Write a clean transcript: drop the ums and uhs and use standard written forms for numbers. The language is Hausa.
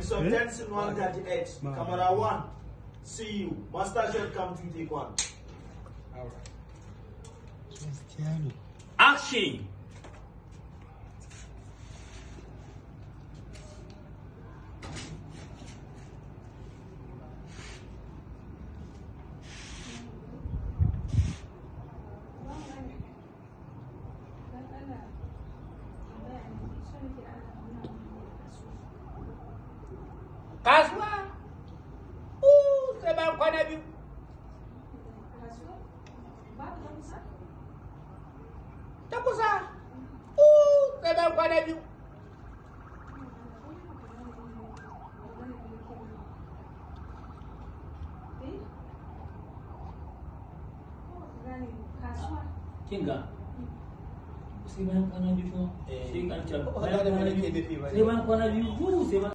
Episode 10, scene 138. Camera 1. See you. Master shot come to take one. Gaskiya ne. Action! Kasuwa? Sai bayan kwana biyu. Ta kusa? Sai bayan kwana biyu. Kinga, sai bayan kwana biyu kuma sai an ce Ba ka gane me nake nufi ba ne. sai bayan kwana biyu sai bayan